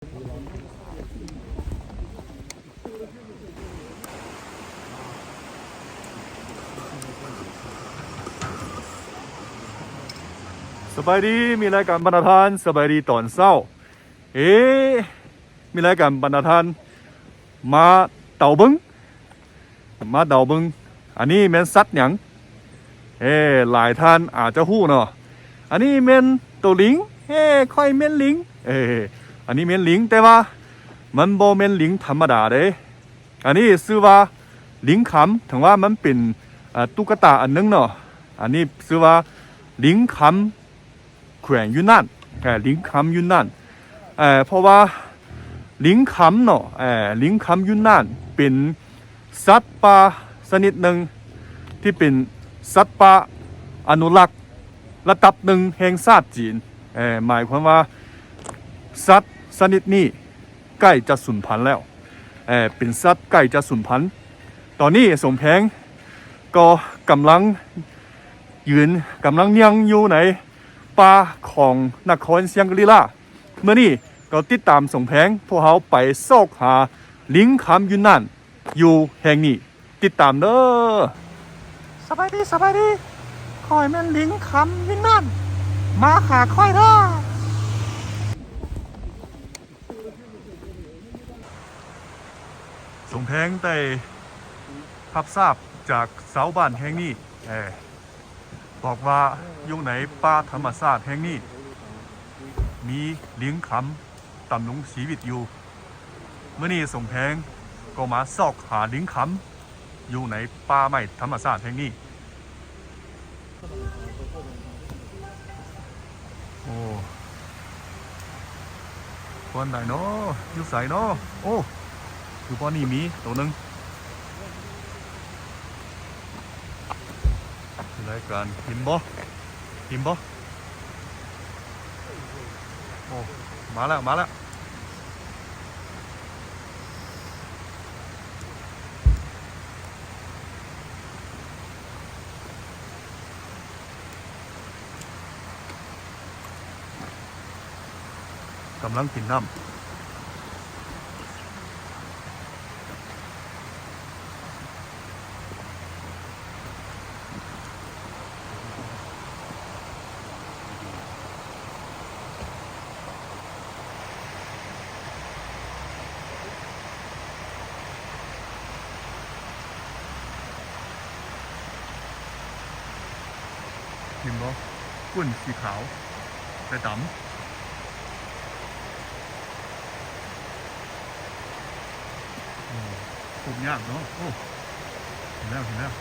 ສະບາຍດີ ມີລາຍການບັນດາທ່ານ ສະບາຍດີຕອນເຊົ້າ. ເອ ມີລາຍການບັນດາທ່ານ ມາເຕົາເບິ່ງ ມາເດົາເບິ່ງ ອັນນີ້ແມ່ນສັດຫຍັງ? ເອີ ຫຼາຍທ່ານອາດຈະຮູ້ເນາະ ອັນນີ້ແມ່ນໂຕລິງ. ເອີ ຂ້ອຍແມ່ນລິງ. ເອີ ອັນນີ້ແມ່ນລິງ ແຕ່ວ່າມັນບໍ່ແມ່ນລິງທຳມະດາເດ້. ອັນນີ້ຊື່ວ່າລິງຄຳ ເຖິງວ່າມັນເປັນ ອາ ຕຸກກະຕາອັນໜຶ່ງເນາະ. ອັນນີ້ຊື່ວ່າລິງຄຳ ແຂວງຢຸນນານ ເອີ ລິງຄຳຢຸນນານ ເອີ ເພາະວ່າລິງຄຳເນາະ ເອີ ລິງຄຳຢຸນນານ ເປັນສັດປ່າຊະນິດໜຶ່ງ ທີ່ເປັນສັດປ່າອະນຸລັກລະດັບໜຶ່ງແຫ່ງຊາດຈີນ. ເອີ ໝາຍຄວາມວ່າສັດຊະນິດນີ້ໃກ້ຈະສູນພັນແລ້ວ ເອີ ເປັນສັດໃກ້ຈະສູນພັນ. ຕອນນີ້ສົມແພງກໍກຳລັງຢືນ ກຳລັງຍ່າງຢູ່ໃນ ປ່າຂອງນະຄອນຊຽງກະລີລາ. ມື້ນີ້ກໍຕິດຕາມສົມແພງ ພວກເຮົາໄປຊອກຫາລິງຄຳຢຸນນານຢູ່ແຫ່ງນີ້ ຕິດຕາມເດີ້. ສະບາຍດີ ສະບາຍດີ ຂ້ອຍແມ່ນລິງຄຳຢຸນນານ ມາຫາຂ້ອຍເດີ້. ສົມແພງໄດ້ຮັບຊາບຈາກຊາວບ້ານແຫ່ງນີ້ ເອີ ບອກວ່າຢູ່ໃນປ່າທຳມະຊາດແຫ່ງນີ້ ມີລິງຄຳດຳລົງຊີວິດຢູ່. ມື້ນີ້ສົມແພງກໍມາຊອກຫາລິງຄຳຢູ່ໃນປ່າໄມ້ທຳມະຊາດແຫ່ງນີ້. ໂອ້ ບ່ອນໃດເນາະ? ຢູ່ໃສເນາະ? ໂອ້ ຢູ່ບ່ອນນີ້ມີໂຕໜຶ່ງ. ລາຍການ ເຫັນບໍ່? ເຫັນບໍ່? ໂອ້ ມາແລ້ວ ມາແລ້ວ. ກຳລັງກິນນ້ຳ. ເຫັນບໍ່? ຝຸ່ນສີຂາວ ແລະ ດຳ. ໂອ້ ພົບຍາກເນາະ. ໂອ້ ເຫັນແລ້ວ ເຫັນແລ້ວ.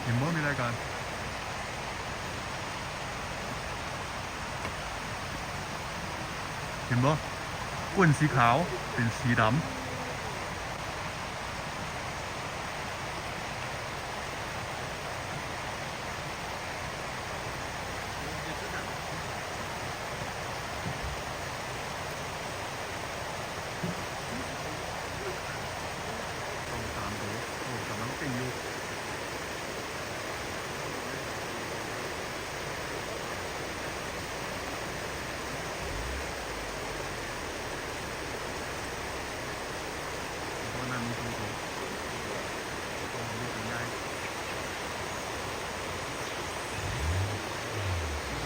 ເຫັນບໍ່? ມີລາຍການ ເຫັນບໍ່? ກົ້ນສີຂາວເປັນສີດຳ. ສອງສາມໂຕ ໂອ້ ກຳລັງເຕັ້ນຢູ່. ໂຕນັ້ນມີສອງໂຕ ໂຕນີ້ໂຕໃຫຍ່.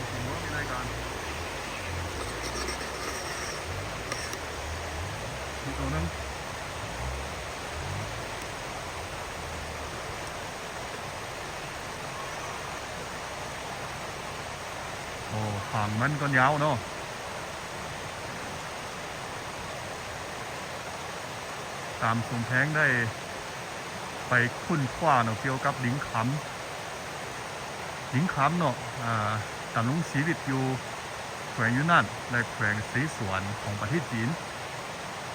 ເຫັນບໍ່? ມີລາຍການ ມີໂຕໜຶ່ງ. ໂອ້ ຫາງມັນກໍຍາວເນາະ. ຕາມສົມແພງໄດ້ໄປຄົ້ນຄວ້າເນາະ ກ່ຽວກັບລິງຄຳ. ລິງຄຳເນາະ ອາ ດຳລົງຊີວິດຢູ່ແຂວງຢຸນນານ ແລະ ແຂວງເສສວນຂອງປະເທດຈີນ.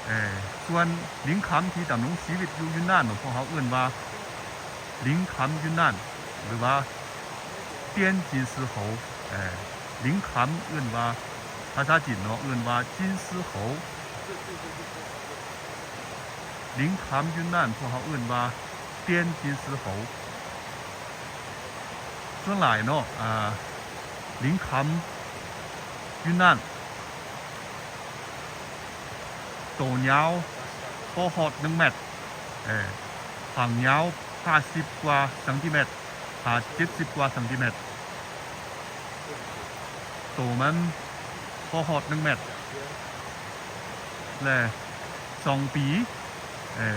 ເອີ ສ່ວນລິງຄຳທີ່ດຳລົງຊີວິດຢູ່ຢຸນນານເນາະ ພວກເຮົາເອີ້ນວ່າລິງຄຳຢຸນນານ ຫຼືວ່າ ຕຽນຈິນຊືໂຫ. ເອີ ລິງຄຳເອີ້ນວ່າ ພາສາຈີນເນາະ ເອີ້ນວ່າ ຈິນຊືໂຫ. ລິງຄຳຢຸນນານ ພວກເຮົາເອີ້ນວ່າ ຕຽນຈິນຊືໂຫ. ສ່ວນຫຼາຍເນາະ ອາ ລິງຄຳຢູນນານ ໂຕຍາວບໍ່ຮອດໜຶ່ງແມັດ ເອີ ຫາງຍາວຫ້າສິບກວ່າຊັງຕີແມັດ ຫາເຈັດສິບກວ່າຊັງຕີແມັດ ໂຕມັນບໍ່ຮອດໜຶ່ງແມັດ ແລະ ສອງປີ ເອີ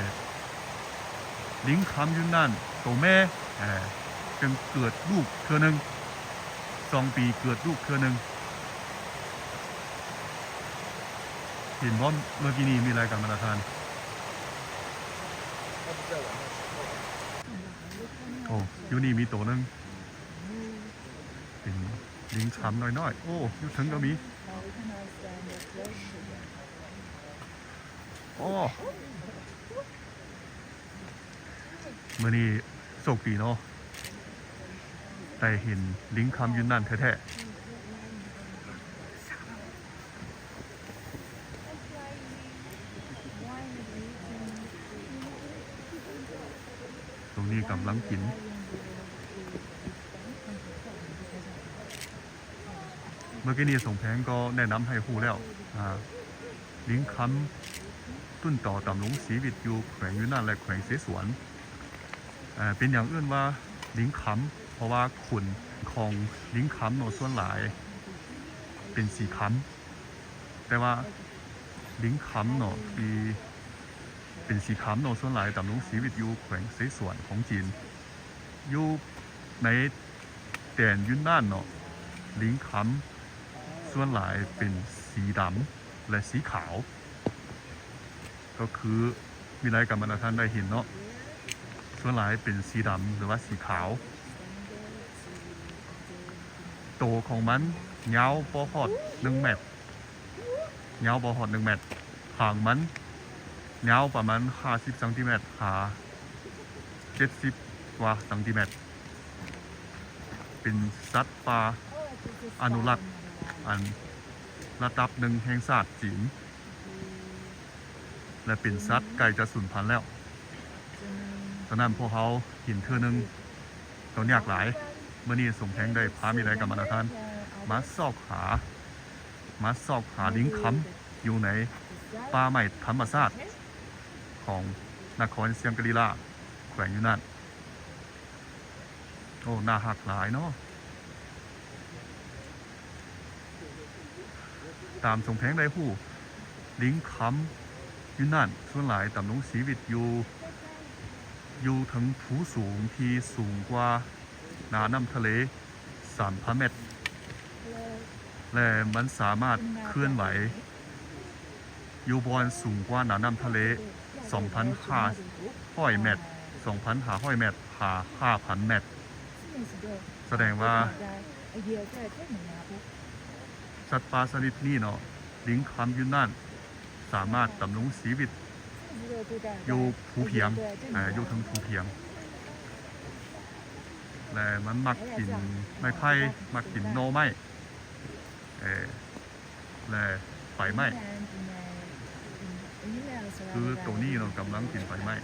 ລິງຄຳຢູນນານໂຕແມ່ ເອີ ຈຶ່ງເກີດລູກເທື່ອໜຶ່ງ ສອງປີເກີດລູກເທື່ອໜຶ່ງ. ເຫັນບໍ່ ເມື່ອກີ້ນີ້ມີລາຍການບັນດາທ່ານ ໂອ້ ຢູ່ນີ້ມີໂຕໜຶ່ງ ເປັນລິງຄຳນ້ອຍໆ ໂອ້ ຢູ່ເທິງກໍມີ ໂອ້ ມື້ນີ້ໂຊກດີເນາະ ໄດ້ເຫັນລິງຄຳຢູນນານແທ້ໆ. ໂຕນີ້ກຳລັງກິນ. ເມື່ອກີ້ນີ້ສົມແພງກໍແນະນຳໃຫ້ຮູ້ແລ້ວ ອາ ລິງຄຳຕົ້ນຕໍດຳລົງຊີວິດຢູ່ແຂວງຢູນນານ ແລະ ແຂວງເຊສວນ. ອາ ເປັນຫຍັງເອີ້ນວ່າລິງຄຳ? ເພາະວ່າຂົນຂອງລິງຄຳເນາະ ສ່ວນຫຼາຍເປັນສີຄຳ ແຕ່ວ່າລິງຄຳເນາະ ທີ່ເປັນສີຄຳເນາະ ສ່ວນຫຼາຍດຳລົງຊີວິດຢູ່ແຂວງເຊສວນຂອງຈີນ. ຢູ່ໃນແດນຢູນນານເນາະ ລິງຄຳສ່ວນຫຼາຍເປັນສີດຳ ແລະ ສີຂາວ ກໍຄືວິໄລກຳບັນດາທ່ານໄດ້ເຫັນເນາະ ສ່ວນຫຼາຍເປັນສີດຳ ຫຼືວ່າສີຂາວ. ໂຕຂອງມັນຍາວບໍ່ຮອດໜຶ່ງແມັດ ຍາວບໍ່ຮອດໜຶ່ງແມັດ ຫາງມັນຍາວປະມານຫ້າສິບຊັງຕີແມັດ ຫາເຈັດສິບກວ່າຊັງຕີແມັດ. ເປັນສັດປ່າອະນຸລັກອັນລະດັບໜຶ່ງແຫ່ງຊາດຈີນ ແລະ ເປັນສັດໃກ້ຈະສູນພັນແລ້ວ. ສະນັ້ນພວກເຮົາເຫັນເທື່ອໜຶ່ງກໍຍາກຫຼາຍ. ມື້ນີ້ສົມແພງໄດ້ພາມີໄລກຳບັນດາທ່ານມາຊອກຫາ ມາຊອກຫາລິງຄຳຢູ່ໃນປ່າໄມ້ທຳມະຊາດຂອງນະຄອນຊຽງກະລີລາ ແຂວງຢູ່ນັ້ນ. ໂອ້ ໜ້າຮັກຫຼາຍເນາະ. ຕາມສົມແພງໄດ້ຮູ້ ລິງຄຳຢູ່ນັ້ນສ່ວນຫຼາຍດຳລົງຊີວິດຢູ່ ຢູ່ເທິງພູສູງທີ່ສູງກວ່າໜ້ານ້ຳທະເລສາມພັນແມັດ ແລະ ມັນສາມາດເຄື່ອນໄຫວຢູ່ບ່ອນສູງກວ່າໜ້ານ້ຳທະເລສອງພັນຫ້າຮ້ອຍແມັດ ສອງພັນຫ້າຮ້ອຍແມັດ ຫາຫ້າພັນແມັດ. ສະແດງວ່າສັດປ່າຊະນິດນີ້ເນາະ ລິງຄຳຢູ່ນັ້ນ ສາມາດດຳລົງຊີວິດຢູ່ພູພຽງ ເອີ ຢູ່ເທິງພູພຽງ ແລະ ມັນມັກກິນໄມ້ໄຜ່ ມັກກິນໜໍ່ໄມ້ ເອີ ແລະ ໄຟໄໝ້ ຄືໂຕນີ້ເນາະ ກຳລັງກິນໄຟໄໝ້.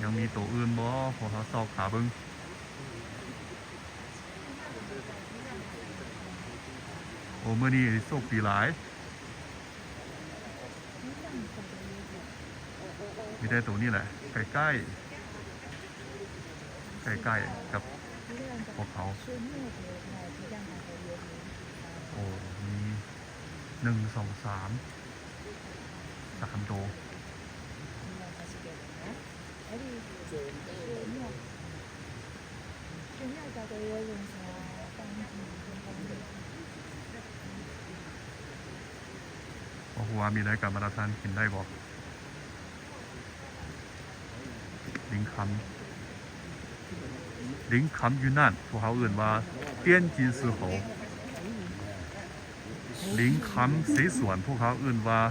ຍັງມີໂຕອື່ນບໍ່? ພວກເຮົາຊອກຫາເບິ່ງ. ໂອ້ ມື້ນີ້ໂຊກດີຫຼາຍ ມີແຕ່ໂຕນີ້ແຫຼະ ໃກ້ໆ ໃກ້ໆກັບພວກເຮົາ. ໂອ້ ມີໜຶ່ງ ສອງ ສາມ ສາມໂຕ. ບໍ່ຮູ້ວ່າມີໄດ້ກຳມະລະທານກິນໄດ້ບໍ່? ລິງຄຳ ລິງຄຳຢູ່ນັ້ນ ພວກເຮົາເອີ້ນວ່າ ຕຽນຈິນສືໂຫ. ລິງຄຳເສສວນ ພວກເຮົາເອີ້ນວ່າ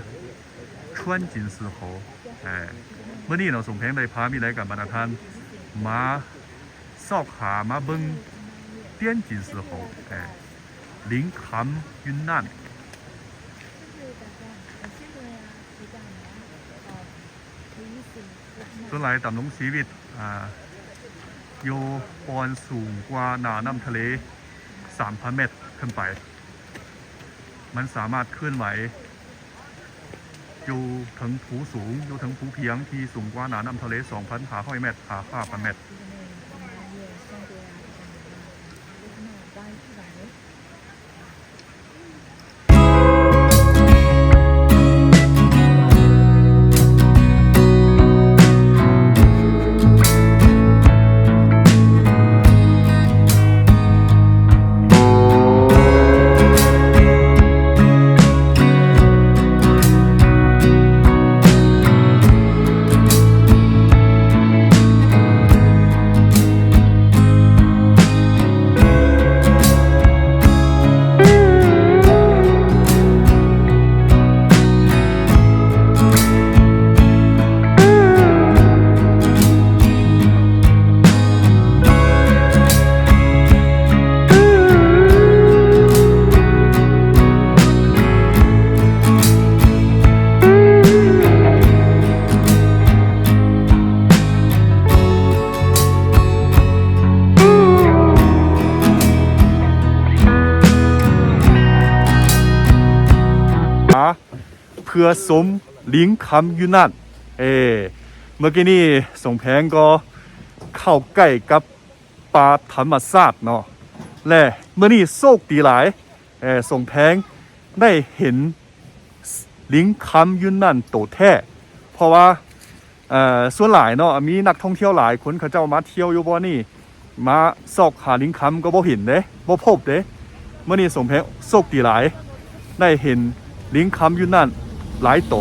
ຊວນຈິນສືໂຫ. ເອີ ມື້ນີ້ເນາະ ສົມແພງໄດ້ພາມີໄດ້ກັບບັນດາທ່ານມາຊອກຫາມາເບິ່ງ ຕຽນຈິນສືໂຫ ເອີ ລິງຄຳຢູ່ນັ້ນ. ບໍ່ຮູ້ວ່າມີໄດ້ກຳມະລະທານກິນໄດ້ບໍ່? ສ່ວນຫຼາຍຕ່ຳລົງຊີວິດ ອ່າ ຢູ່ບ່ອນສູງກວ່າໜ້ານ້ຳທະເລສາມພັນແມັດຂຶ້ນໄປ. ມັນສາມາດເຄື່ອນໄຫວຢູ່ເທິງພູສູງ, ຢູ່ເທິງພູພຽງທີ່ສູງກວ່າໜ້ານ້ຳທະເລສອງພັນຫ້າຮ້ອຍແມັດ ຫາຫ້າພັນແມັດ. ເພື່ອຊົມລິງຄຳຢູ່ນັ້ນ. ເອີ ເມື່ອກີ້ນີ້ສົງແພງກໍເຂົ້າໃກ້ກັບປ່າທຳມະຊາດເນາະ ແລະ ມື້ນີ້ໂຊກດີຫຼາຍ ເອີ ສົງແພງໄດ້ເຫັນລິງຄຳຢູ່ນັ້ນໂຕແທ້ ເພາະວ່າ ເອີ ສ່ວນຫຼາຍເນາະ ມີນັກທ່ອງທ່ຽວຫຼາຍຄົນ ເຂົາເຈົ້າມາທ່ຽວຢູ່ບ່ອນນີ້ ມາຊອກຫາລິງຄຳກໍບໍ່ເຫັນເດ້ ບໍ່ພົບເດ້. ມື້ນີ້ສົງແພງໂຊກດີຫຼາຍ ໄດ້ເຫັນລິງຄຳຢູ່ນັ້ນຫຼາຍໂຕ.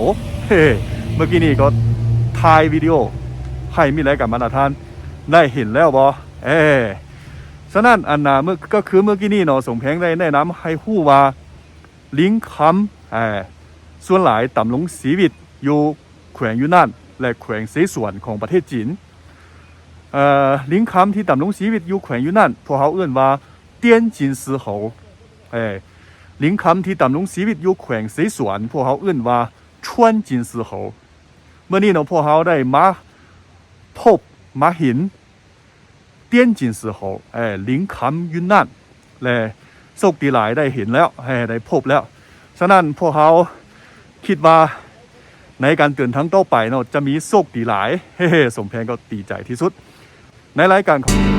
ເອີ ເມື່ອກີ້ນີ້ກໍຖ່າຍວິດີໂອໃຫ້ມິດລາຍການບັນດາທ່ານໄດ້ເຫັນແລ້ວບໍ່? ເອີ ສະນັ້ນ ອັນນ່າ ເມື່ອ ກໍຄືເມື່ອກີ້ນີ້ເນາະ ສົງແພງໄດ້ແນະນຳໃຫ້ຮູ້ວ່າ ລິງຄຳ ເອີ ສ່ວນຫຼາຍດຳລົງຊີວິດຢູ່ແຂວງຢູນານ ແລະ ແຂວງເຊສວນຂອງປະເທດຈີນ. ເອີ ລິງຄຳທີ່ດຳລົງຊີວິດຢູ່ແຂວງຢູນານ ພວກເຮົາເອີ້ນວ່າ ຕຽນຈິນຊືໂຫ. ເອີ ລິງຄຳທີ່ດຳລົງຊີວິດຢູ່ແຂວງເຊສວນ ພວກເຮົາເອີ້ນວ່າ ຊວນຈິນຊືໂຫ. ມື້ນີ້ເນາະ ພວກເຮົາໄດ້ມາພົບມາເຫັນ ຕຽນຈິນຊືໂຫ ເອີ ລິງຄຳຢູນານ ແລະ ໂຊກດີຫຼາຍໄດ້ເຫັນແລ້ວ ເອີ ໄດ້ພົບແລ້ວ. ສະນັ້ນພວກເຮົາຄິດວ່າໃນການເດີນທາງຕໍ່ໄປເນາະ ຈະມີໂຊກດີຫຼາຍ. ເອີ ສົງແພງກໍດີໃຈທີ່ສຸດໃນລາຍການຂອງ